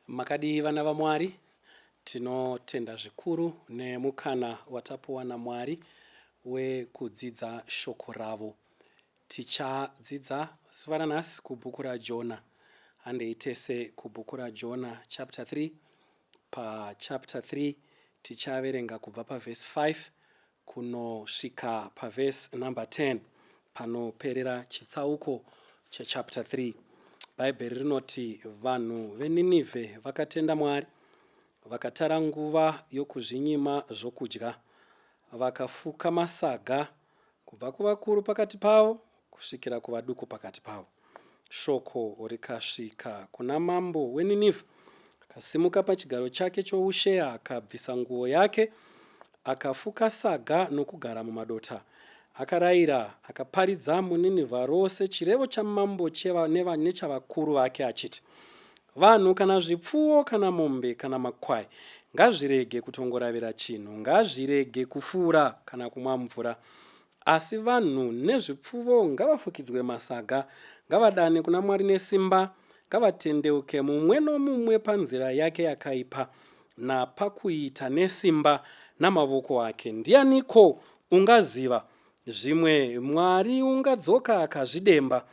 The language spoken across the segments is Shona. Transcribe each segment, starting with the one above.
Makadii vana vaMwari? Tinotenda zvikuru nemukana watapuwa naMwari wekudzidza shoko ravo. Tichadzidza zuva ranhasi kubhuku raJona. Handei tese kubhuku raJona chapter 3. Pachapter 3 tichaverenga kubva pavhesi 5 kunosvika pavhesi number 10 panoperera chitsauko chechapter 3. Bhaibheri rinoti vanhu veNinivhe vakatenda Mwari, vakatara nguva yokuzvinyima zvokudya, vakafuka masaga kubva kuvakuru pakati pavo kusvikira kuvaduku pakati pavo. Shoko rikasvika kuna mambo weNinivha, akasimuka pachigaro chake choushe, akabvisa nguo yake, akafuka saga nokugara mumadota. Akarayira, akaparidza muNinivha rose chirevo chamambo nechavakuru vake achiti, Vanhu kana zvipfuwo kana mombe kana makwai ngazvirege kutongoravira chinhu, ngazvirege kufura kana kumwa mvura. Asi vanhu nezvipfuvo ngavafukidzwe masaga, ngavadane kuna Mwari nesimba, ngavatendeuke mumwe nomumwe panzira yake yakaipa, napakuita nesimba namavoko ake. Ndianiko ungaziva? Zvimwe Mwari ungadzoka akazvidemba,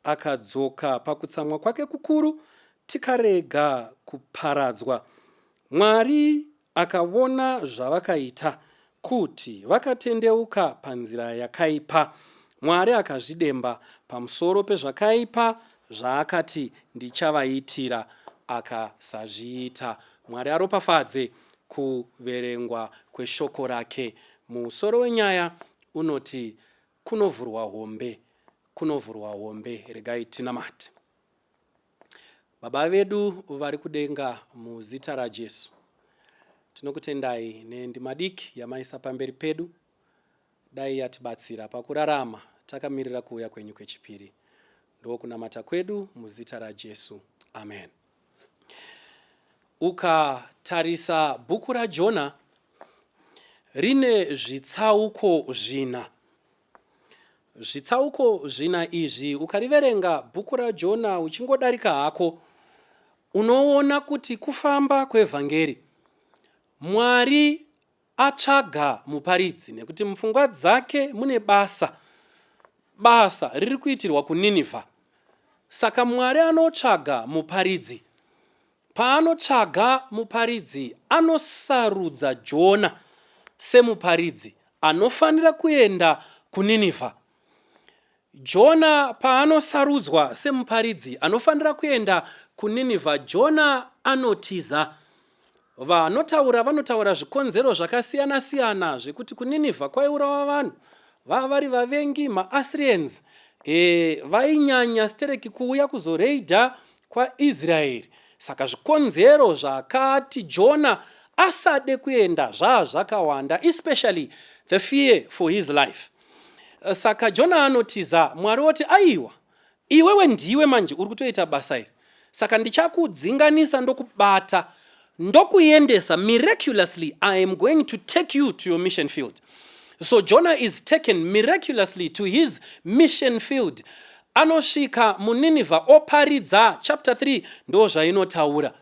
akadzoka pakutsamwa kwake kukuru, tikarega kuparadzwa. Mwari akavona zvavakaita, kuti vakatendeuka panzira yakaipa. Mwari akazvidemba pamusoro pezvakaipa zvaakati ndichavaitira, akasazviita. Mwari aropafadze kuverengwa kweshoko rake. Musoro wenyaya unoti kunovhurwa hombe, kunovhurwa hombe. Regai tinamate. Baba vedu vari kudenga, muzita raJesu, tinokutendai nendima diki yamaisa pamberi pedu. Dai yatibatsira pakurarama takamirira kuuya kwenyu kwechipiri. Ndokunamata kwedu muzita raJesu. Amen. Ukatarisa bhuku raJona rine zvitsauko zvina. Zvitsauko zvina izvi ukariverenga bhuku raJona uchingodarika hako unoona kuti kufamba kwevhangeri. Mwari atsvaga muparidzi nekuti mupfungwa dzake mune basa. Basa riri kuitirwa kuNinivha. Saka Mwari anotsvaga muparidzi. Paanotsvaga muparidzi, anosarudza Jona semuparidzi anofanira kuenda kuNinivha. Jona paanosarudzwa semuparidzi anofanira kuenda kuNinivha, Jona anotiza. Vanotaura vanotaura zvikonzero zvakasiyana-siyana zvekuti kuNinivha kwaiurawa vanhu vava vari vavengi maAssyrians e, vainyanya stereki kuuya kuzoreidha kwaIsraeri. Saka zvikonzero zvakati Jona asade kuenda zvaa zvakawanda especially the fear for his life. Saka Jona anotiza, Mwari oti aiwa, iwewe ndiwe manje uri kutoita basa iri. Saka ndichakudzinganisa ndokubata ndokuendesa miraculously I am going to take you to your mission field. So Jonah is taken miraculously to his mission field. Anosvika muNinivha oparidza, chapter 3 ndozvainotaura.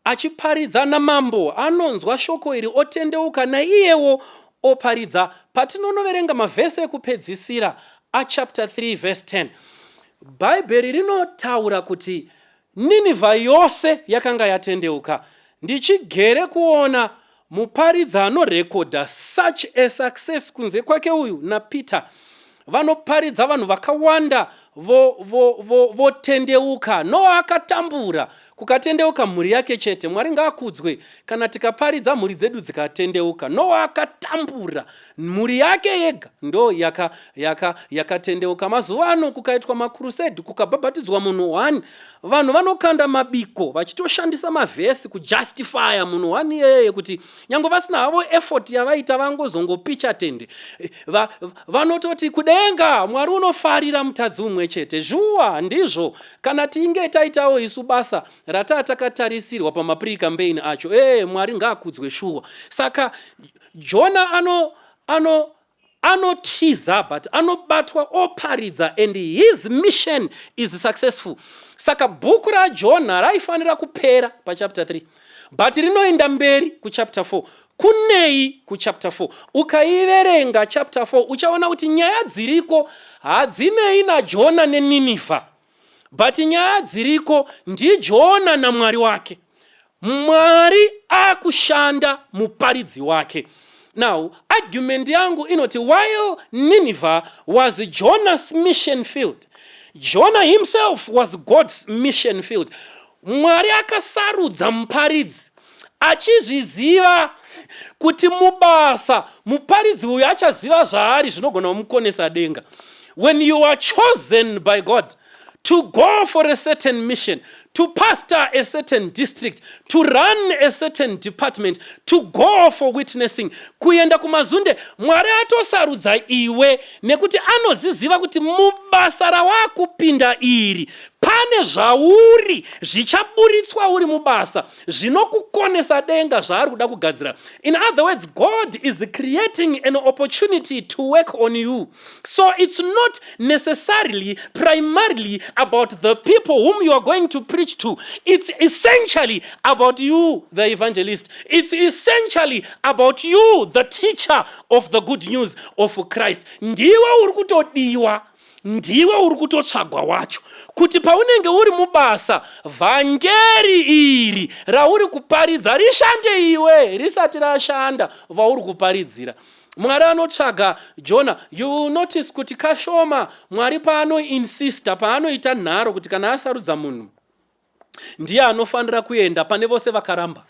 Achiparidza namambo anonzwa shoko iri otendeuka naiyewo oparidza. Patinonoverenga mavhesi ekupedzisira achapter 3 verse 10, Bhaibheri rinotaura kuti Ninivha yose yakanga yatendeuka. Ndichigere kuona muparidzi anorekodha such a success kunze kwake uyu naPeter. Vanoparidza vanhu vakawanda votendeuka vo, vo, vo Noa akatambura kukatendeuka mhuri yake chete. Mwari ngaakudzwe kana tikaparidza mhuri dzedu dzikatendeuka. Noa akatambura mhuri yake yega ndo yakatendeuka yaka, yaka. Mazuva ano kukaitwa makrusade kukabhabhatidzwa munhu one, vanhu vanokanda mabiko vachitoshandisa mavhesi kujustifya munhu one iyeye kuti nyange vasina havo effort yavaita vangozongopicha tende vanototi kudenga Mwari unofarira mutadzi umwe chete. Zhuwa ndizvo kana tinge taitawo isu basa rataa takatarisirwa pamapre-campaign acho. Mwari ngaakudzwe shuwa. Saka Jona ano ano Anotiza, but anobatwa, oparidza, and his mission is successful. Saka bhuku raJona raifanira kupera pachapter 3, but rinoenda mberi kuchapter 4. Kunei kuchapter 4? Ukaiverenga chapter 4, uchaona kuti nyaya dziriko hadzinei naJona neNinivha, but nyaya dziriko ndiJona naMwari wake. Mwari akushanda muparidzi wake. Now, argument yangu inoti, while Nineveh was Jonah's mission field, Jonah himself was God's mission field. Mwari akasarudza muparidzi achizviziva kuti mubasa muparidzi uyu achaziva zvaari zvinogona kumukonesa denga. When you are chosen by God to go for a certain mission, to pastor a certain district, to run a certain department, to go for witnessing, kuenda kumazunde, Mwari atosarudza iwe nekuti anoziziva kuti mubasa rawakupinda iri pane zvauri zvichaburitswa uri mubasa zvinokukonesa denga zvaari kuda kugadzira. In other words, God is creating an opportunity to work on you. So it's not necessarily primarily about the people whom you are going to preach to. It's essentially about you, the evangelist. It's essentially about you, the teacher of the good news of Christ. Ndiwe uri kutodiwa, ndiwe uri kutotsvagwa wacho, kuti paunenge uri mubasa, vhangeri iri rauri kuparidza rishande iwe risati rashanda vauri kuparidzira. Mwari anotsvaga Jona. You will notice kuti kashoma Mwari paanoinsista, paanoita nharo kuti kana asarudza munhu, ndiye anofanira kuenda pane vose vakaramba.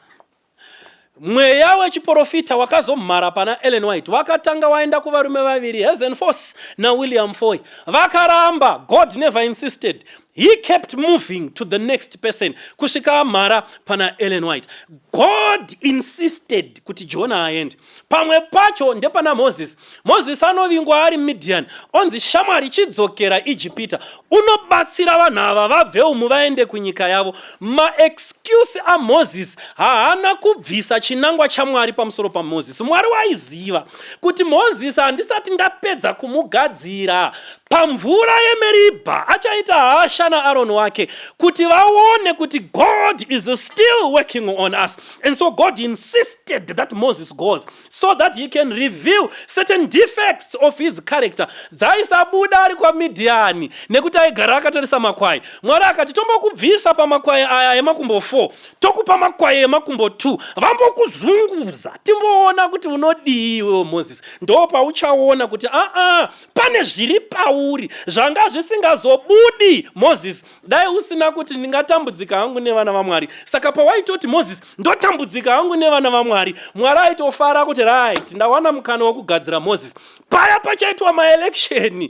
Mweya wechiprofita wakazomhara pana Ellen White wakatanga waenda kuvarume vaviri, Hazen Force naWilliam Foy. Vakaramba. God never insisted. He kept moving to the next person kusvika amhara pana Ellen White. God insisted kuti Jona aende. Pamwe pacho ndepana Moses. Moses anovingwa ari Midian, onzi, "Shamwari, chidzokera Ijipita unobatsira vanhu ava vabve umu vaende kunyika yavo." Maexcuse aMoses haana kubvisa chinangwa chaMwari pamusoro paMoses. Mwari waiziva kuti Moses handisati ndapedza kumugadzira. Pamvura yeMeribha achaita hasha naAroni wake kuti vaone kuti God is still working on us. And so God insisted that Moses goes so that he can reveal certain defects of his character dzaisabuda ari kwaMidhiani, nekuti aigara akatarisa makwai. Mwari akati, "Tombokubvisa pamakwai aya emakumbo 4, tokupa makwai emakumbo 2, vambokuzunguza, timboona kuti unodii iwewo Moses. Ndo pauchaona kuti aa, pane zviri pauri zvanga zvisingazobudi, Moses, dai usina kuti ndingatambudzika hangu nevana vaMwari." Saka pawaitoti, "Moses, ndotambudzika hangu nevana vaMwari," Mwari aitofara kuti, "Right, ndawana mukana wekugadzira Moses." Paya pachaitwa maelection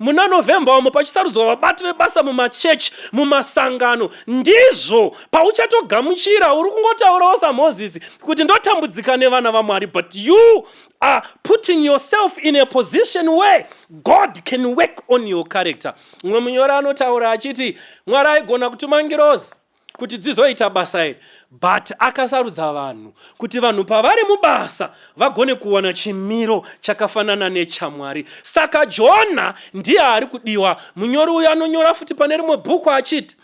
muna November umo, pachisarudzwa vabati vebasa mumachechi, mumasangano, ndizvo pauchatogamuchira uri kungotaurawo saMozisi kuti ndotambudzika nevana vaMwari, but you are putting yourself in a position where God can work on your character. Mumwe munyori anotaura achiti Mwari aigona kutuma ngirozi kuti dzizoita basa iri, but akasarudza vanhu kuti vanhu pavari mubasa vagone kuwana chimiro chakafanana nechaMwari. Saka Jona ndiye ari kudiwa. Munyori uyu anonyora futi pane rimwe bhuku achiti,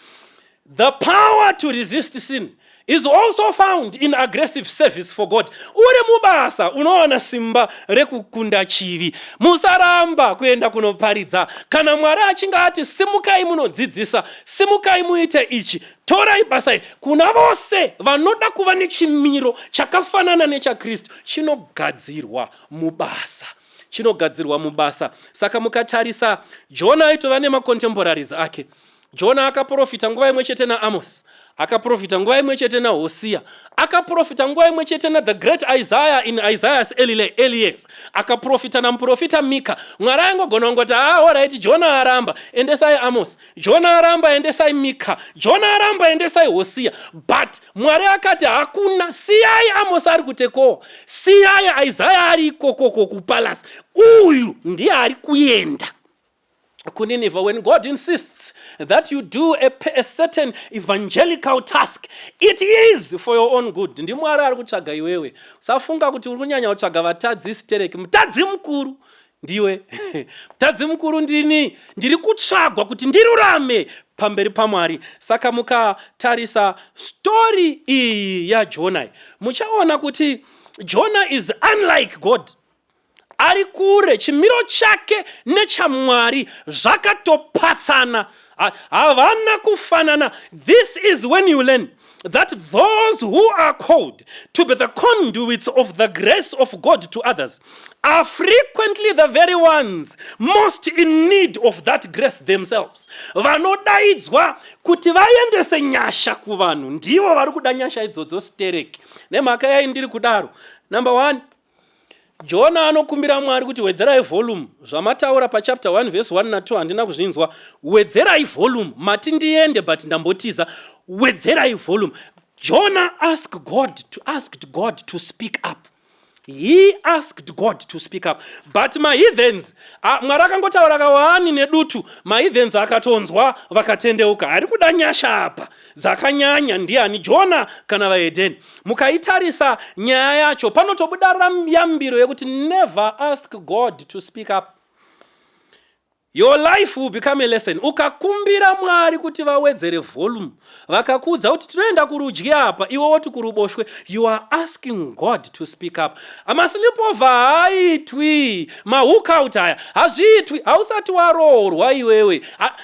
"The power to resist sin is also found in aggressive service for God." Uri mubasa unowana simba rekukunda chivi. Musaramba kuenda kunoparidza. Kana Mwari achinge ati, "Simukai munodzidzisa, simukai muite ichi, torai basa iri," kuna vose vanoda kuva nechimiro chakafanana nechaKristu, chinogadzirwa mubasa, chinogadzirwa mubasa. Saka mukatarisa, Jona aitova nemacontemporaries ake. Jona akaprofita nguva imwe chete naAmos, akaprofita nguva imwe chete naHosiya, akaprofita nguva imwe chete nathe great Isaiah in Isaiah's early years, akaprofita namuprofita Mika. Mwari aingogona kungoti, "Ah, alright, Jona aramba, endesai Amos. Jona aramba, endesai Mika. Jona aramba, endesai Hosiya." But Mwari akati, "Hakuna, siyai Amos ari kuTekoa, siyai Isaiah ari ikokoko kupalace. Uyu ndiye ari kuenda kuNineveh." When God insists that you do a certain evangelical task, it is for your own good. NdiMwari ari kutsvaga iwewe. Usafunga kuti uri kunyanya kutsvaga vatadzi stereki. Mutadzi mukuru Ndiwe mutadzi mukuru, ndini ndiri kutsvagwa kuti ndirurame pamberi paMwari. Saka mukatarisa story iyi yaJona, muchaona kuti Jona is unlike God. Ari kure, chimiro chake nechaMwari zvakatopatsana, havana kufanana. This is when you learn that those who are called to be the conduits of the grace of God to others are frequently the very ones most in need of that grace themselves. Vanodaidzwa kuti vaendese nyasha kuvanhu ndivo vari kuda nyasha idzodzo stereki. Nemhaka yai ndiri kudaro? Number one, Jona anokumbira Mwari kuti, "Wedzerai volume. Zvamataura pachapter 1 verse 1 na2 handina kuzvinzwa. Wedzerai volume. Mati ndiende, but ndambotiza. Wedzerai volume." Jona asked God to speak up. He asked God to speak up, but maheathens, Mwari akangotaura kawani nedutu, maheathens akatonzwa vakatendeuka. Ari kuda nyasha apa dzakanyanya ndiani, Jona kana vahedheni? Mukaitarisa nyaya yacho, panotobuda yambiro yekuti never ask God to speak up. Your life will become a lesson. Ukakumbira Mwari kuti vawedzere volume, vakakuudza kuti tinoenda kurudyi apa, iwe woti kuruboshwe, you are asking God to speak up. Masleepover haaitwi, mahookout aya hazviitwi. Hausati waroorwa iwewe,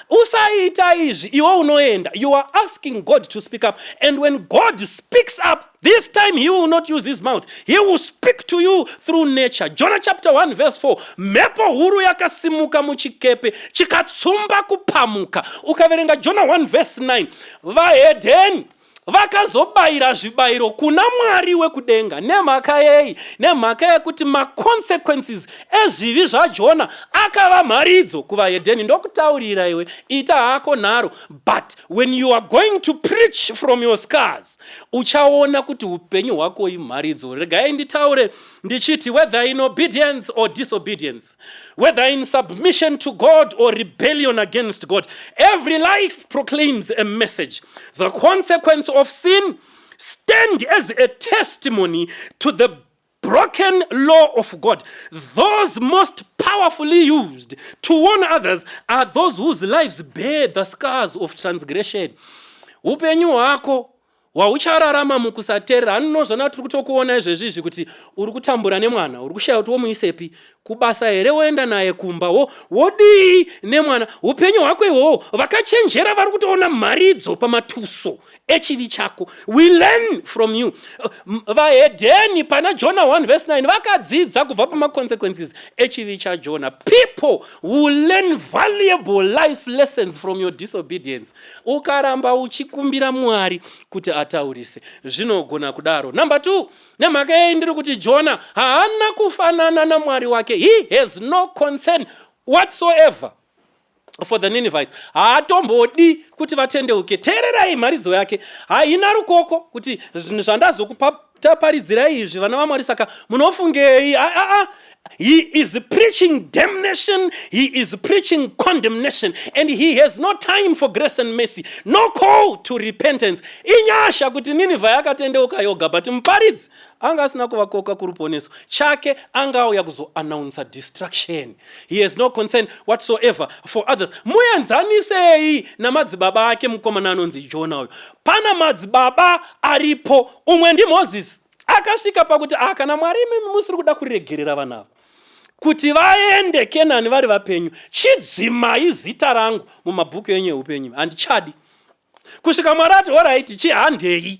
usaita izvi, iwe unoenda. You are asking God to speak up, and when God speaks up this time, he will not use his mouth. He will speak to you through nature. Jonah chapter 1 verse 4, mhepo huru yakasimuka muchikepe, chikatsumba kupamuka. Ukaverenga Jona 1 verse 9, vahedheni vakazobayira zvibayiro kuna Mwari wekudenga. Nemhaka yei? Nemhaka yekuti maconsequences ezvivi zvaJona akava mharidzo kuvahedheni. Ndokutaurira iwe, ita hako nharo, but when you are going to preach from your scars, uchaona kuti upenyu hwako imharidzo. Regai nditaure ndichiti, whether in obedience or disobedience, whether in submission to God or rebellion against God, every life proclaims a message. The consequence of sin stand as a testimony to the broken law of God. Those most powerfully used to warn others are those whose lives bear the scars of transgression. Upenyu hwako hwauchararama mukusateerera, hanonozvona tiri kutokuona izvezvi izvi kuti uri kutambura nemwana, uri kushaya kuti womuisepi, kubasa here, woenda naye kumba, wodii nemwana? Upenyu hwako ihwohwo, vakachenjera vari kutoona mharidzo pamatuso echivi chako. We learn from you. Vahedheni pana Jona 1 verse 9 vakadzidza kubva pamaconsequences echivi chaJona. People will learn valuable life lessons from your disobedience. Ukaramba uchikumbira Mwari kuti ataurise, zvinogona kudaro. Number 2, nemhaka yei ndiri kuti Jona haana kufanana naMwari wake? He has no concern whatsoever for the Ninevites. Haatombodi kuti vatendeuke. Teererai mharidzo yake, haina rukoko kuti zvinhu zvandazokutaparidzirai izvi, vana vaMwari, saka munofungei? Aa, he is preaching damnation. He is preaching condemnation, and he has no time for grace and mercy, no call to repentance. Inyasha kuti Ninivha yakatendeuka yoga, but muparidzi anga asina kuvakoka kuruponeso. Chake anga auya kuzoannounsa destruction. He has no concern whatsoever for others. Muenzanisei namadzibaba ake. Mukomana anonzi Jona uyu, pana madzibaba aripo. Umwe ndiMozisi, akasvika pakuti, "Ah, kana Mwari imimi musiri kuda kuregerera vanhu ava kuti vaende Kenani vari vapenyu, chidzimai zita rangu mumabhuku enyu eupenyu, handichadi." Kusvika Mwari ati, "Alright, chihandei."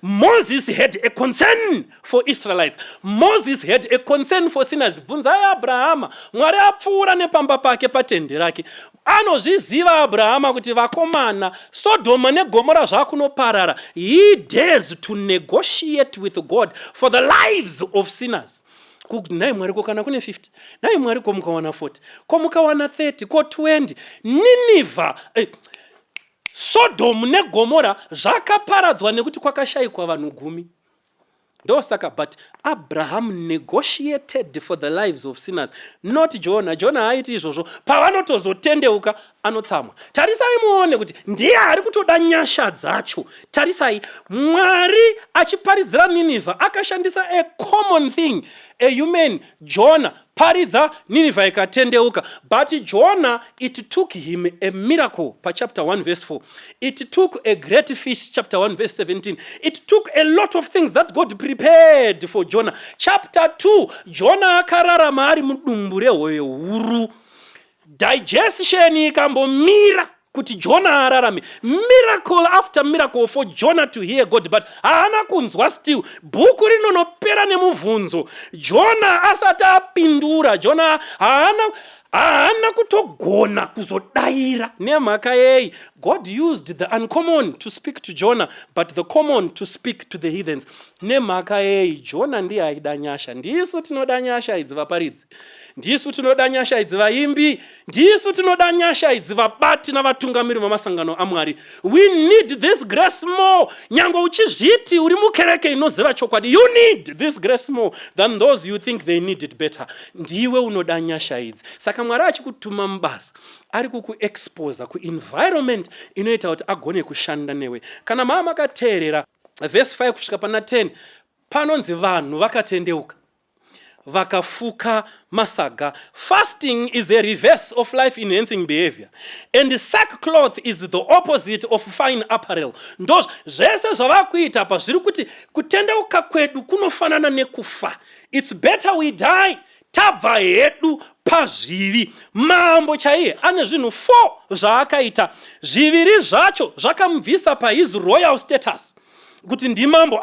Moses had a concern for Israelites. Moses had a concern for sinners. Bvunzai Abrahama. Mwari apfuura nepamba pake, patende rake, anozviziva Abrahama kuti vakomana, Sodhoma neGomora zvakunoparara. He dares to negotiate with God for the lives of sinners. Nhai Mwari, ko kana kune 50? Nhai Mwari, ko mukawana 40? Ko mukawana 30? Ko 20? Ninivha, Sodhomu neGomora zvakaparadzwa nekuti kwakashayikwa vanhu 10. Ndosaka, but Abraham negotiated for the lives of sinners, not Jona. Jona haaiti izvozvo. Pavanotozotendeuka, Anotsamwa. Tarisai muone kuti ndiye ari kutoda nyasha dzacho. Tarisai, Mwari achiparidzira Ninivha akashandisa a common thing, a human, Jona. Paridza, Ninivha ikatendeuka. But Jona, it took him a miracle pachapter 1 verse 4. It took a great fish, chapter 1 verse 17. It took a lot of things that God prepared for Jonah. Chapter 2, Jonah akararama ari mudumbu rehove huru. Digestion ikambomira kuti Jonah ararame. Miracle after miracle for Jonah to hear God, but haana kunzwa still. Bhuku rinonopera nemubvunzo Jonah asati apindura. Jonah haana kutogona kuzodayira. Nemhaka yei? God used the uncommon to speak to Jonah, but the common to speak to the heathens. Nemhaka yei? Jonah ndiye aida nyasha. Ndisu tinoda nyasha idzi vaparidzi, ndisu tinoda nyasha idzi vaimbi, ndisu tinoda nyasha idzi vabati navatungamiri vamasangano aMwari. We need this grace more. Nyange uchizviti uri mukereke inoziva chokwadi, you need this grace more than those you think they need it better. Ndiwe unoda nyasha idzi. Saka Mwari achikutuma mubasa, ari kukuexposa kuenvironment inoita kuti agone kushanda newe. Kana maa makateerera vhesi 5 kusvika pana 10, panonzi vanhu vakatendeuka, vakafuka masaga. Fasting is a reverse of life enhancing behavior, and sackcloth is the opposite of fine apparel. Ndo zvese zvavakuita pa zviri kuti kutendeuka kwedu kunofanana nekufa. It's better we die, tabva hedu pazvivi. Mambo chaiye ane zvinhu 4 zvaakaita. Zviviri zvacho zvakamubvisa pahis royal status kuti ndimambo.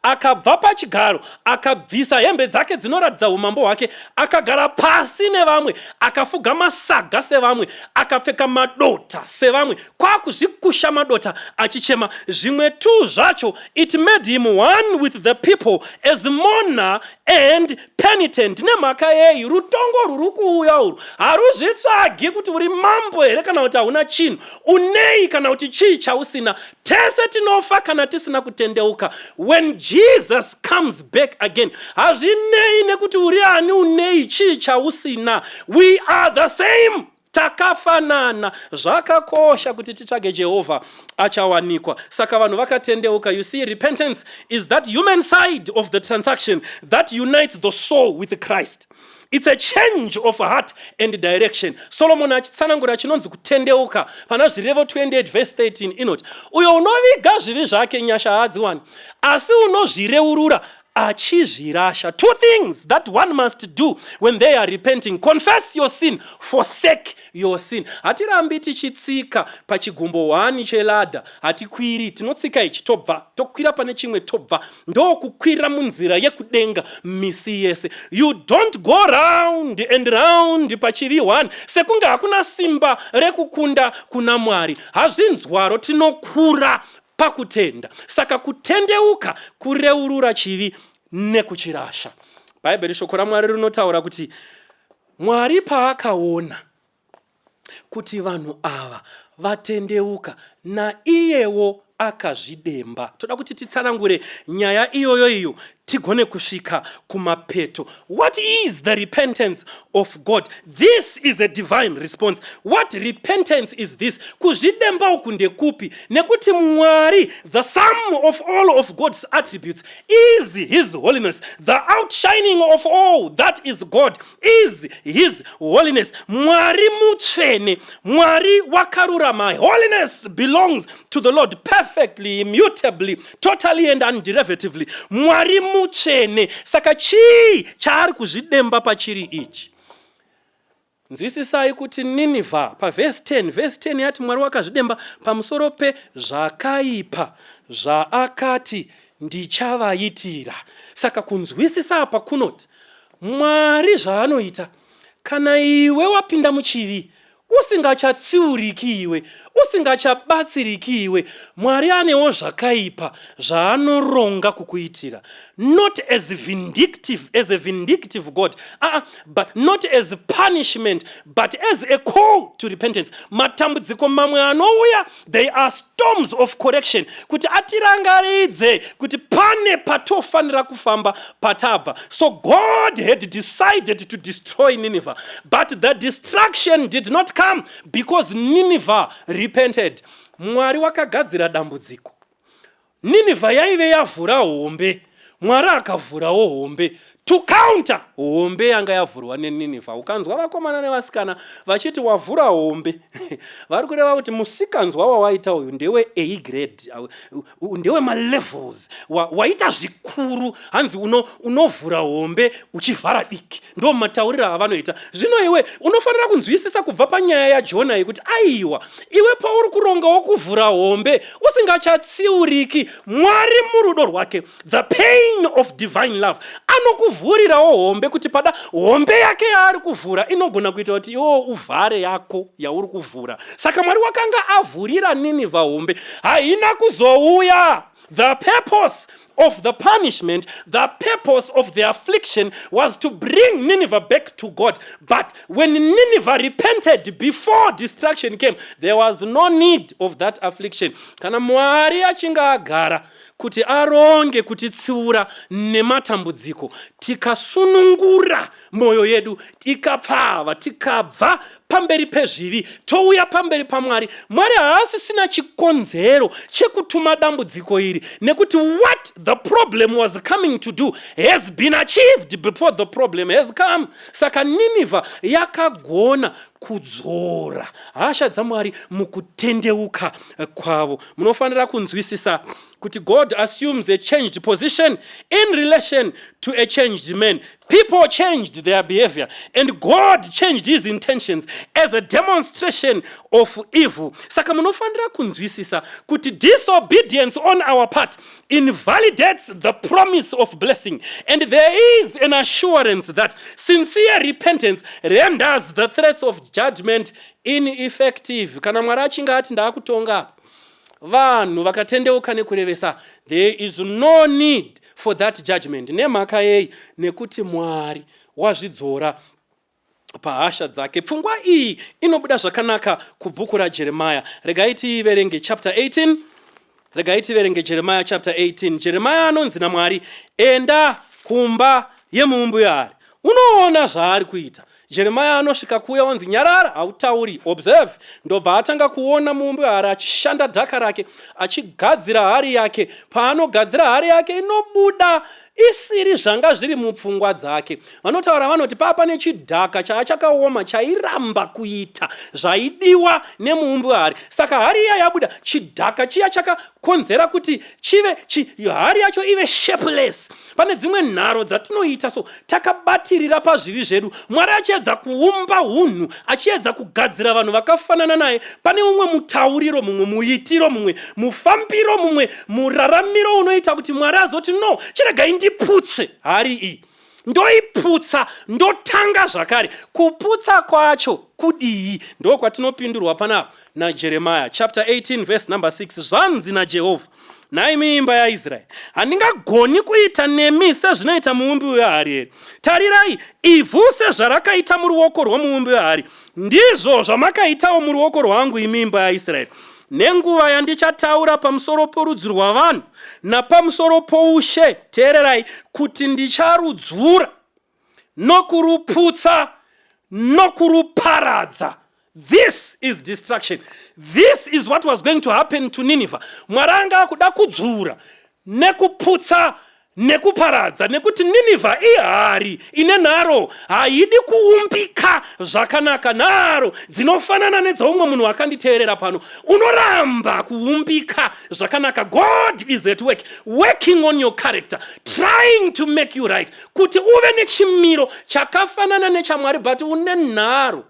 Akabva pachigaro, akabvisa hembe dzake dzinoratidza umambo hwake, akagara pasi nevamwe, akafuga masaga sevamwe, akapfeka madota sevamwe, kwakuzvikusha madota achichema. Zvimwe tu zvacho, it made him one with the people as mourner and penitent. Nemhaka yei? Rutongo rwuri kuuya urwu haruzvitsvagi kuti uri mambo here kana kuti hauna chinhu, unei kana kuti chii chausina. Tese tinofa kana tisina kutendeuka. When Jesus comes back again, hazvinei nekuti uri ani, unei, chii chausina. We are the same, takafanana. Zvakakosha kuti titsvage Jehovha achawanikwa. Saka vanhu vakatendeuka. You see, repentance is that human side of the transaction that unites the soul with Christ. It's a change of heart and direction. Solomon achitsanangura chinonzi kutendeuka pana Zvirevo 28 verse 13 inoti, "Uyo unoviga zvivi zvake nyasha haadziwani, asi unozvireurura achizvirasha." Two things that one must do when they are repenting: confess your sin, forsake your sin. Hatirambi tichitsika pachigumbo 1 cheladder. Hatikwiri, tinotsika ichi, tobva, tokwira pane chimwe, tobva. Ndokukwira munzira yekudenga misi yese. You don't go round and round pachivi 1 sekunge hakuna simba rekukunda kuna Mwari. Hazvinzwaro. Tinokura pakutenda. Saka kutendeuka kureurura chivi nekuchirasha. Bhaibheri, shoko raMwari rinotaura kuti Mwari paakaona kuti vanhu ava vatendeuka, naiyewo akazvidemba. Toda kuti titsanangure nyaya iyoyo iyo tigone kusvika kumapeto. What is the repentance of God? This is a divine response. What repentance is this? Kuzvidemba uku ndekupi? Nekuti Mwari, the sum of all of God's attributes is his holiness. The outshining of all that is God is his holiness. Mwari mutsvene, Mwari wakarurama. Holiness belongs to the Lord perfectly, immutably, totally and underivatively. Mwari mutsvene. Saka chii chaari kuzvidemba pachiri ichi? Nzwisisai kuti Ninivha pavhesi 10, vhesi 10 yati Mwari wakazvidemba pamusoro pezvakaipa zvaakati ndichavaitira. Saka kunzwisisa apa kunoti Mwari zvaanoita kana iwe wapinda muchivi usingachatsiuriki, iwe Usingachabatsiriki iwe, Mwari anewo zvakaipa zvaanoronga kukuitira, not as vindictive, as a vindictive God, but not as punishment, but as a call to repentance. Matambudziko mamwe anouya, they are storms of correction, kuti atirangaridze kuti pane patofanira kufamba, patabva. So God had decided to destroy Nineveh, but the destruction did not come because Nineveh repented. Mwari wakagadzira dambudziko. Nineveh yaive yavhura hombe, Mwari akavhurawo hombe to counter hombe yanga yavhurwa neNinevha. Ukanzwa vakomana nevasikana vachiti wavhura hombe, vari kureva kuti musikanzwa wawaita uyu ndewe A grade, ndewe malevels, waita zvikuru. Hanzi unovhura hombe uchivhara diki, ndo matauriro avanoita. Zvino iwe unofanira kunzwisisa kubva panyaya yaJona yekuti aiwa, iwe pauri kurongawo kuvhura hombe usingachatsiuriki, Mwari murudo rwake, the pain of divine love, anokuvhurirawo hombe, kuti pada hombe yake yaari kuvhura inogona kuita kuti iwewo uvhare yako yauri kuvhura. Saka Mwari wakanga avhurira Ninivha hombe, haina kuzouya. The purpose of the punishment, the purpose of the affliction was to bring Nineveh back to God. But when Nineveh repented before destruction came, there was no need of that affliction. Kana Mwari achinge agara kuti aronge kutitsiura nematambudziko, tikasunungura mwoyo yedu, tikapfava, tikabva pamberi pezvivi, touya pamberi paMwari, Mwari haasisina chikonzero chekutuma dambudziko iri, nekuti what the problem was coming to do has been achieved before the problem has come. Saka Ninivha yakagona kudzora hasha dzaMwari mukutendeuka kwavo. Munofanira kunzwisisa kuti God assumes a changed position in relation to a changed man. People changed their behavior and God changed his intentions as a demonstration of evil. Saka munofanira kunzwisisa kuti disobedience on our part invalidates the promise of blessing, and there is an assurance that sincere repentance renders the threats of judgment ineffective. Kana Mwari achinge ati ndaakutonga, vanhu vakatendeuka nekurevesa, there is no need for that judgment. Nemhaka yei? Nekuti Mwari wazvidzora pahasha dzake. Pfungwa iyi inobuda zvakanaka kubhuku raJeremaya. Regai tiiverenge, chapter 18. Regai tiverenge Jeremaya chapter 18. Jeremaya anonzi naMwari, "Enda kumba yemuumbi wehari, unoona zvaari kuita." Jeremaya anosvika kuuya, onzi, "Nyarara, hautauri." Observe, ndobva atanga kuona muumbi wehari achishanda dhaka rake, achigadzira hari yake. Paanogadzira hari yake, inobuda isiri zvanga zviri mupfungwa dzake. Vanotaura vanoti papa nechidhaka chaa chakaoma, chairamba kuita zvaidiwa nemuumbi wehari. Saka hari iya yabuda, chidhaka chiya chakakonzera kuti chive hari yacho ive shapeless. Pane dzimwe nharo dzatinoita so, takabatirira pazvivi zvedu, Mwari achiedza kuumba unhu, achiedza kugadzira vanhu vakafanana naye. Pane umwe mutauriro, mumwe muitiro, mumwe mufambiro, mumwe muraramiro unoita kuti Mwari azoti, "No, chiregai ndiputse hari iyi." Ndoiputsa, ndotanga zvakare. Kuputsa kwacho kudii? Ndo kwatinopindurwa panapa naJeremaya chapter 18 verse number 6. Zvanzi naJehovha, "Nhaimi imba yaIsraeri, handingagoni kuita nemi sezvinoita muumbi wehari here? Tarirai, ivhu sezvarakaita muruoko rwomuumbi wehari, ndizvo zvamakaitawo muruoko rwangu, imi imba yaIsraeri. Nenguva yandichataura pamusoro porudzi rwavanhu napamusoro poushe," teererai, "kuti ndicharudzura nokuruputsa nokuruparadza." This is destruction. This is what was going to happen to Nineveh. Mwari anga akuda kudzura nekuputsa nekuparadza, nekuti Ninivha ihari ine nharo, haidi kuumbika zvakanaka. Nharo dzinofanana nedzaumwe munhu akanditeerera pano, unoramba kuumbika zvakanaka. God is at work, working on your character, trying to make you right, kuti uve nechimiro chakafanana nechaMwari, but une nharo,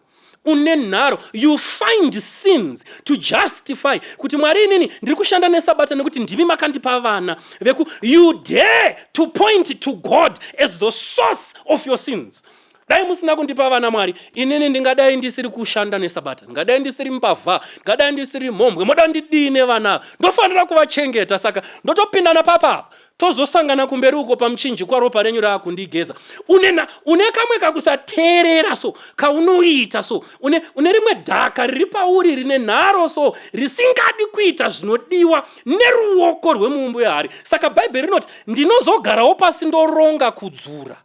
une nharo. You find sins to justify kuti, "Mwari, inini ndiri kushanda nesabata nekuti ndimi makandipa vana veku." You dare to point to God as the source of your sins. Dai musina kundipa vana, Mwari, inini ndingadai ndisiri kushanda nesabata, ndingadai ndisiri mbavha, ndingadai ndisiri mhombwe. Moda ndidii nevana? Ndofanira kuvachengeta, saka ndotopindana papapa, tozosangana kumberi uko pamuchinjikwa, ropa renyu raakundigeza. Une kamwe kakusateerera so kaunoita so, une rimwe dhaka riri pauri rine nharo so, risingadi kuita zvinodiwa neruoko rwemuumbi wehari. Saka Bhaibheri rinoti, "Ndinozogarawo pasi ndoronga kudzura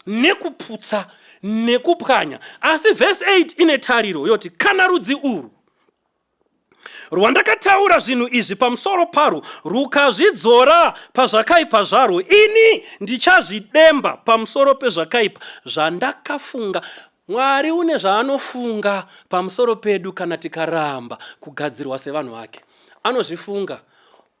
nekuputsa nekupwanya." Asi vhesi 8 ine tariro yoti, "Kana rudzi urwu rwandakataura zvinhu izvi pamusoro parwo rukazvidzora pazvakaipa zvarwo, ini ndichazvidemba pamusoro pezvakaipa zvandakafunga." Mwari une zvaanofunga pamusoro pedu kana tikaramba kugadzirwa sevanhu vake. Anozvifunga,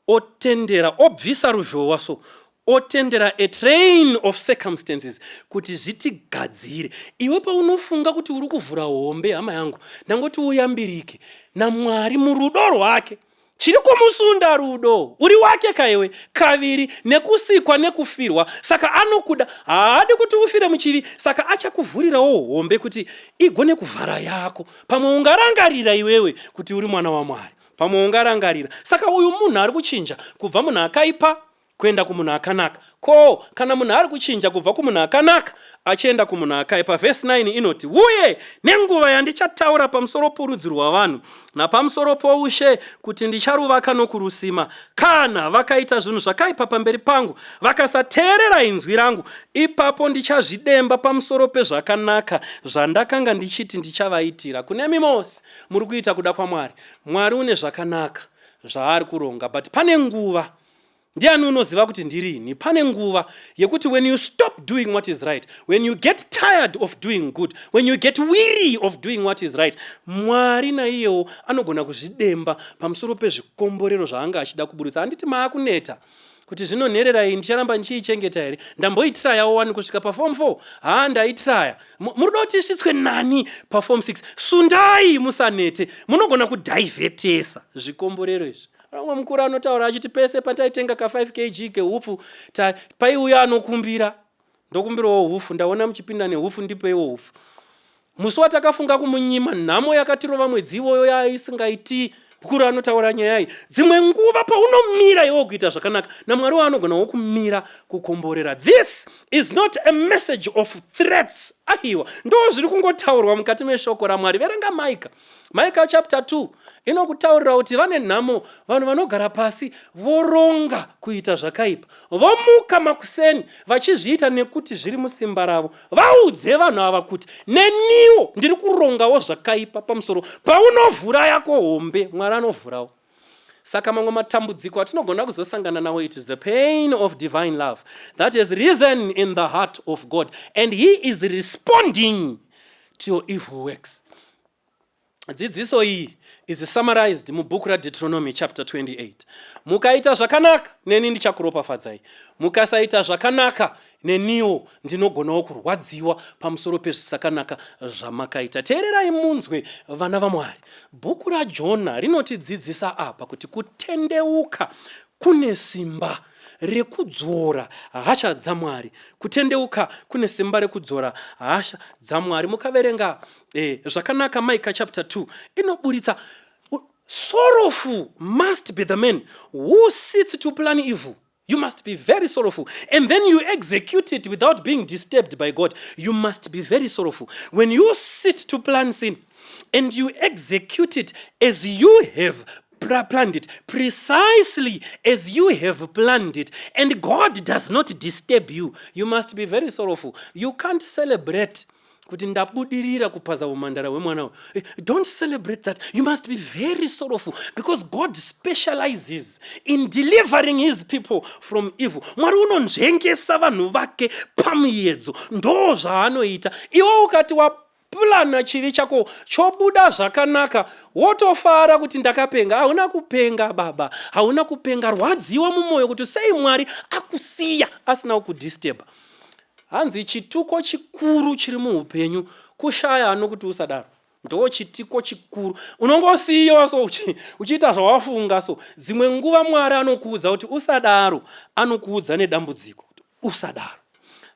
otendera, obvisa ruzhowa so, otendera a train of circumstances kuti zvitigadzire. Iwe paunofunga kuti uri kuvhura hombe, hama yangu, ndangoti uyambirike naMwari murudo rwake. Chiri kumusunda rudo. Uri wake kaiwe kaviri nekusikwa nekufirwa, saka anokuda, haadi kuti ufire muchivi. Saka achakuvhurirawo hombe kuti igone kuvhara yako. Pamwe ungarangarira iwewe kuti uri mwana waMwari, pamwe ungarangarira. Saka uyu munhu ari kuchinja kubva munhu akaipa kuenda kumunhu akanaka. Ko kana munhu ari kuchinja kubva kumunhu akanaka achienda kumunhu akaipa? Vhesi 9 inoti, "Uye nenguva yandichataura pamusoro porudzi rwavanhu napamusoro poushe kuti ndicharuvaka nokurusima, kana vakaita zvinhu zvakaipa pamberi pangu, vakasateerera inzwi rangu, ipapo ndichazvidemba pamusoro pezvakanaka zvandakanga ndichiti ndichavaitira." Kune mimosi muri kuita kuda kwaMwari, Mwari une zvakanaka zvaari kuronga, but pane nguva. Ndiani unoziva kuti ndirini? Pane nguva yekuti when you stop doing what is right, when you get tired of doing good, when you get weary of doing what is right, Mwari naiyewo anogona kuzvidemba pamusoro pezvikomborero zvaanga achida kuburutsa. Handiti maakuneta kuti zvino nherera iyi ndicharamba ndichiichengeta here? Ndamboitrayawo wani kusvika paform 4. Haa, ndaitraya. Muri kuda kuti isvitswe nani paform 6? Sundai, musanete. Munogona kudhivhetesa zvikomborero izvi. Vamwe mukuru anotaura achiti, pese pataitenga ka5 kg keupfu, paiuya anokumbira, "Ndokumbirawo hupfu, ndaona muchipinda neupfu, ndipeiwo hupfu." Musi watakafunga kumunyima, nhamo yakatirova mwedzi iwoyo yaisingaiti. Mukuru anotaura nyaya iyi. Dzimwe nguva paunomira iwo kuita zvakanaka, naMwari waanogonawo kumira kukomborera. This is not a message of threats, aiwa. Ndo zviri kungotaurwa mukati meshoko raMwari. Verenga Maika, Maika chapter 2 inokutaurira kuti vane nhamo vanhu vanogara pasi voronga kuita zvakaipa, vomuka makuseni vachizviita nekuti zviri musimba ravo. Vaudze vanhu ava kuti neniwo ndiri kurongawo zvakaipa pamusoro. Paunovhura yako hombe, Mwari anovhurawo. Saka mamwe matambudziko atinogona kuzosangana nawo, it is the pain of divine love that has risen in the heart of God, and he is responding to your evil works. Dzidziso iyi is summarized mubhuku raDeuteronomy chapter 28: "Mukaita zvakanaka, neni ndichakuropafadzai. Mukasaita zvakanaka, neniwo ndinogonawo kurwadziwa pamusoro pezvisakanaka zvamakaita." Teererai munzwe, vana vaMwari. Bhuku raJona rinotidzidzisa apa kuti kutendeuka kune simba rekudzora hasha dzaMwari. Kutendeuka kune simba rekudzora hasha dzaMwari. Mukaverenga zvakanaka Mika chapter 2 inoburitsa, sorrowful must be the man who sits to plan evil. You must be very sorrowful. And then you execute it without being disturbed by God. You must be very sorrowful. When you sit to plan sin and you execute it as you have planned it, precisely as you have planned it, and God does not disturb you, you must be very sorrowful. You can't celebrate kuti ndabudirira kupaza umhandara hwemwana uyu. Don't celebrate that. You must be very sorrowful because God specializes in delivering his people from evil. Mwari unonzvengesa vanhu vake pamuedzo, ndo zvaanoita. Iwe ukati wapulana chivi chako, chobuda zvakanaka, wotofara kuti ndakapenga. Hauna kupenga, baba, hauna kupenga. Rwadziwa mumwoyo kuti sei Mwari akusiya asina kukudisturba. Hanzi chituko chikuru chiri muupenyu kushaya anokuti usadaro. Ndo chitiko chikuru. Unongosiyiwa so uchiita zvawafunga. So dzimwe nguva Mwari anokuudza kuti usadaro, anokuudza nedambudziko kuti usadaro.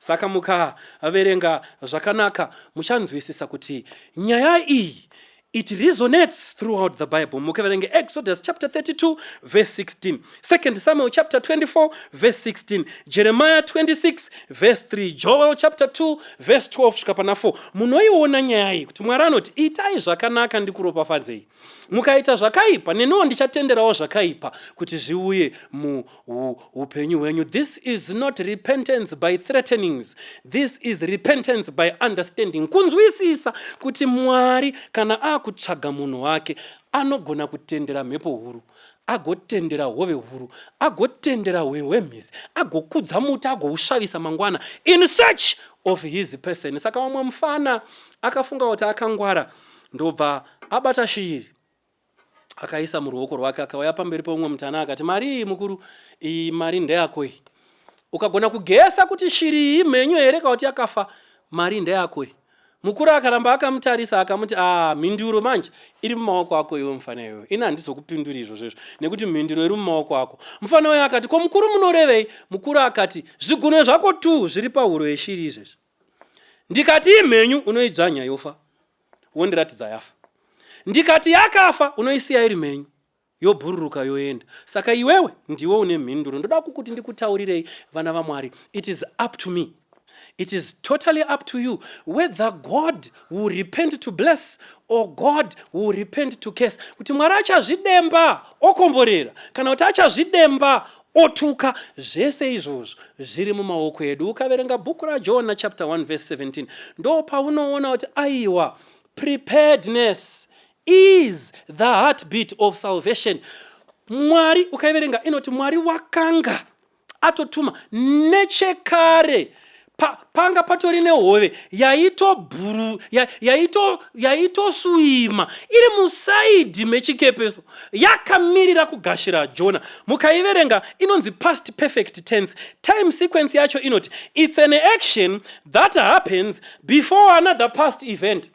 Saka mukaverenga zvakanaka muchanzwisisa kuti nyaya iyi, it resonates throughout the Bible. Mukaverenga Exodus chapter 32 verse 16, 2 Samuel chapter 24 verse 16, Jeremiah 26 verse 3, Joel chapter 2 verse 12 svika pana 4, munoiona nyaya iyi kuti Mwari anoti, "Itai zvakanaka ndikuropafadzei. Mukaita zvakaipa, neniwo ndichatenderawo zvakaipa kuti zviuye muupenyu hwenyu." This is not repentance by threatenings. This is repentance by understanding, kunzwisisa kuti Mwari kana akutsvaga munhu wake anogona kutendera mhepo huru, agotendera hove huru, agotendera hwemhizi, agokudza muti, agoushavisa mangwana in search of his person. Saka vamwe mufana akafunga kuti akangwara, ndobva abata shiri, akaisa muruoko rwake, akauya pamberi peumwe mutana akati, "Mari iyi, mukuru, iyi mari ndeyako iyi. Ukagona kugesa kuti shiri iyi mhenyu here kana kuti yakafa, mari ndeyako iyi." Mukuru akaramba akamutarisa, akamuti, "A, mhinduro manje iri mumaoko ako iwe mufana iwewe. Ini handizokupinduri izvozvo izvo nekuti mhinduro iri mumaoko ako." Mufana uyo akati, "Ko mukuru, munorevei?" Mukuru akati, "Zvigunwe zvako tu zviri pahuro yeshiri izvezvi. Ndikati imhenyu, unoidzvanya yofa, wondiratidza yafa. Ndikati yakafa, unoisiya iri mhenyu, yobhururuka yoenda. Saka iwewe ndiwe une mhinduro." Ndoda kukuti ndikutaurirei, vana vaMwari, it is up to me, it is totally up to you whether God will repent to bless or God will repent to curse, kuti Mwari achazvidemba okomborera kana kuti achazvidemba otuka. Zvese izvozvo zviri mumaoko edu. Ukaverenga bhuku raJona chapter 1 verse 17, ndo paunoona kuti aiwa, preparedness is the heartbeat of salvation. Mwari, ukaiverenga inoti Mwari wakanga atotuma nechekare. Panga patori nehove yaitobhuru yaitoswima iri muside mechikepeso, yakamirira kugashira Jona. Mukaiverenga inonzi past perfect tense. Time sequence yacho inoti it's an action that happens before another past event.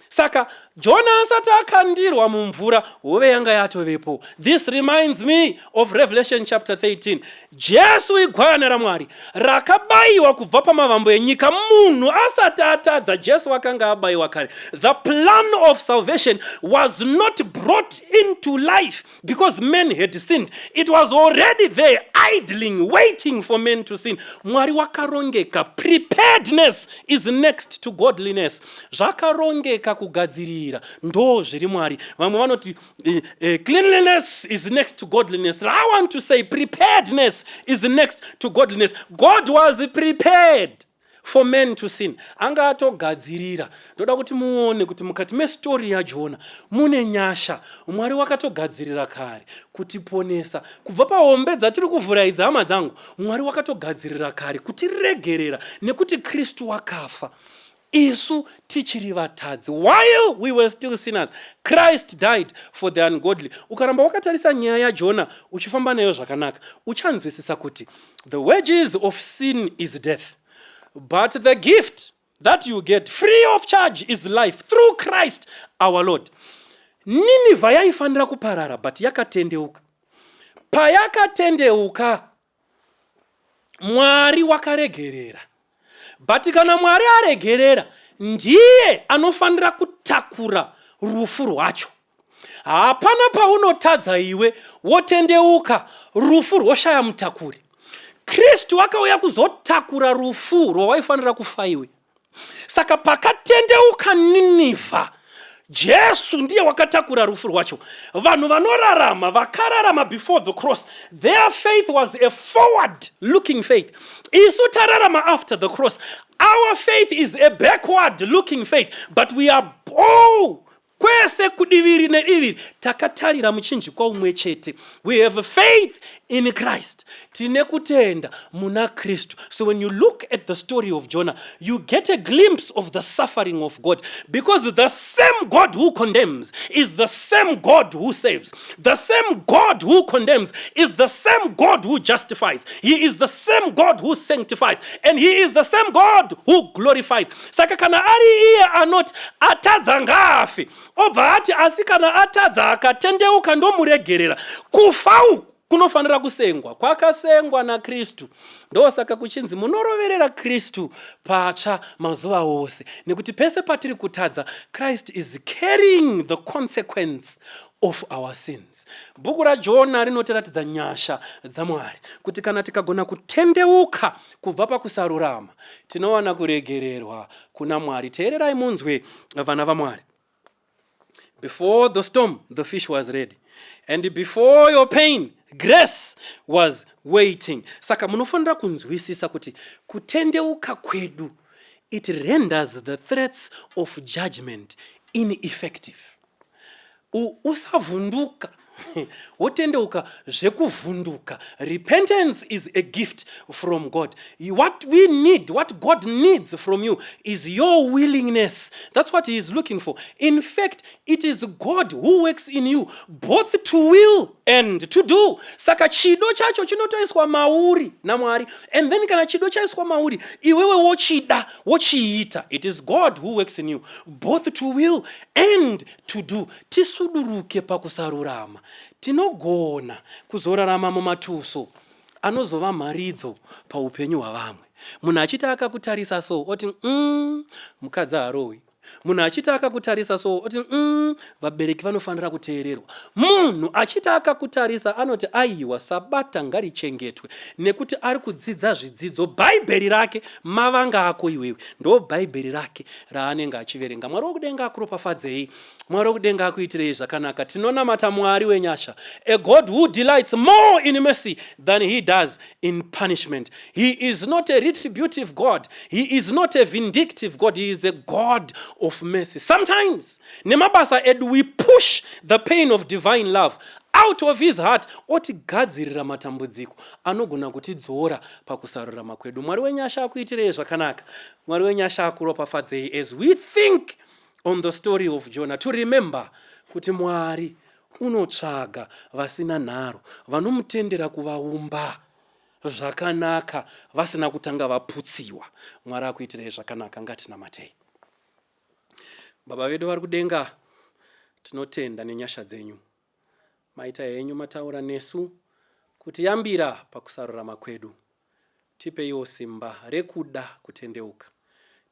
Saka Jona asati akandirwa mumvura, hove yanga yatovepo. This reminds me of Revelation chapter 13. Jesu, igwayana raMwari rakabayiwa kubva pamavambo enyika. Munhu asati atadza, Jesu akanga abayiwa kare. The plan of salvation was not brought into life because men had sinned. It was already there, idling, waiting for men to sin. Mwari wakarongeka. Preparedness is next to godliness. Zvakarongeka, kugadzirira ndo zviri Mwari. Vamwe vanoti cleanliness is next to godliness. I want to say preparedness is next to godliness. God was prepared for men to sin. Anga atogadzirira. Ndoda kuti muone kuti mukati mestori yaJona mune nyasha. Mwari wakatogadzirira kare kutiponesa kubva pahombe dzatiri kuvhura idzi. Hama dzangu, Mwari wakatogadzirira kare kutiregerera nekuti Kristu wakafa isu tichiri vatadzi. While we were still sinners, Christ died for the ungodly. Ukaramba wakatarisa nyaya yaJona, uchifamba nayo zvakanaka, uchanzwisisa kuti the wages of sin is death, but the gift that you get free of charge is life through Christ our Lord. Ninivha yaifanira kuparara, but yakatendeuka. Payakatendeuka, Mwari wakaregerera. But kana Mwari aregerera, ndiye anofanira kutakura rufu rwacho. Hapana paunotadza iwe wotendeuka, rufu rwoshaya mutakuri. Kristu akauya kuzotakura rufu rwawaifanira kufa iwe. Saka pakatendeuka Ninivha, Jesu ndiye wakatakura rufu rwacho. Vanhu vanorarama, vakararama before the cross, their faith was a forward looking faith. Isu tararama after the cross, our faith is a backward looking faith, but we are all kwese kudiviri nediviri takatarira muchinjikwa umwe chete. We have faith in Christ. Tine kutenda muna Kristu. So when you look at the story of Jonah, you get a glimpse of the suffering of God, because the same God who condemns is the same God who saves. The same God who condemns is the same God who justifies. He is the same God who sanctifies, and he is the same God who glorifies. Saka kana ari iye anoti atadza ngaafe, obva ati asi kana atadza akatendeuka ndomuregerera, kufa uku Kunofanira kusengwa. Kwakasengwa naKristu. Ndosaka kuchinzi munoroverera Kristu patsva mazuva ose. Nekuti pese patiri kutadza, Christ is carrying the consequence of our sins. Bhuku raJona rinotiratidza nyasha dzaMwari kuti kana tikagona kutendeuka kubva pakusarurama, tinowana kuregererwa kuna Mwari. Teererai munzwe vana vaMwari. Before the storm, the fish was ready. And before your pain, grace was waiting. Saka munofanira kunzwisisa kuti kutendeuka kwedu, it renders the threats of judgment ineffective. Usavhunduka wotendeuka zvekuvhunduka. Repentance is a gift from God. What we need, what God needs from you is your willingness. That's what he is looking for. In fact, it is God who works in you both to will and to do. Saka chido chacho chinotoiswa mauri naMwari, and then kana chido chaiswa mauri, iwewe wochida, wochiita. It is God who works in you both to will and to do. Tisuduruke pakusarurama, tinogona kuzorarama mumatuso anozova mharidzo paupenyu hwavamwe. Munhu achiti akakutarisa so oti, mukadzi harohwi." Munhu achiti akakutarisa so oti, vabereki vanofanira kuteererwa." Munhu achiti akakutarisa anoti, "Aiwa, Sabata ngarichengetwe," nekuti ari kudzidza zvidzidzo. Bhaibheri rake mavanga ako iwewe, ndo Bhaibheri rake raanenge achiverenga. Mwari wokudenga akuropafadzei. Mwari wokudenga akuitirei zvakanaka. Tinonamata Mwari wenyasha, a God who delights more in mercy than he does in punishment. He is not a retributive God. He is not a vindictive God. He is a God of mercy. Sometimes nemabasa edu we push the pain of divine love out of his heart, otigadzirira matambudziko anogona kutidzora pakusarurama kwedu. Mwari wenyasha akuitirei zvakanaka. Mwari wenyasha akuropafadzei as we think on the story of Jonah, to remember kuti Mwari unotsvaga vasina nharo, vanomutendera kuvaumba zvakanaka vasina kutanga vaputsiwa. Mwari akuitirei zvakanaka. Ngatinamatei. Baba vedu vari kudenga, tinotenda nenyasha dzenyu. Maita henyu mataura nesu kuti yambira pakusarurama kwedu. Tipeiwo simba rekuda kutendeuka,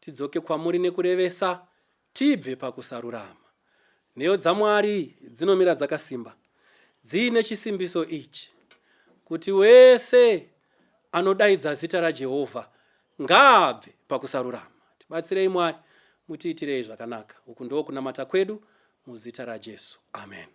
tidzoke kwamuri nekurevesa, tibve pakusarurama. Nheyo dzaMwari dzinomira dzakasimba, dziine chisimbiso ichi, kuti wese anodaidza zita raJehovha ngaabve pakusarurama. Tibatsirei Mwari, mutiitirei zvakanaka. Uku ndo kunamata kwedu muzita raJesu, amen.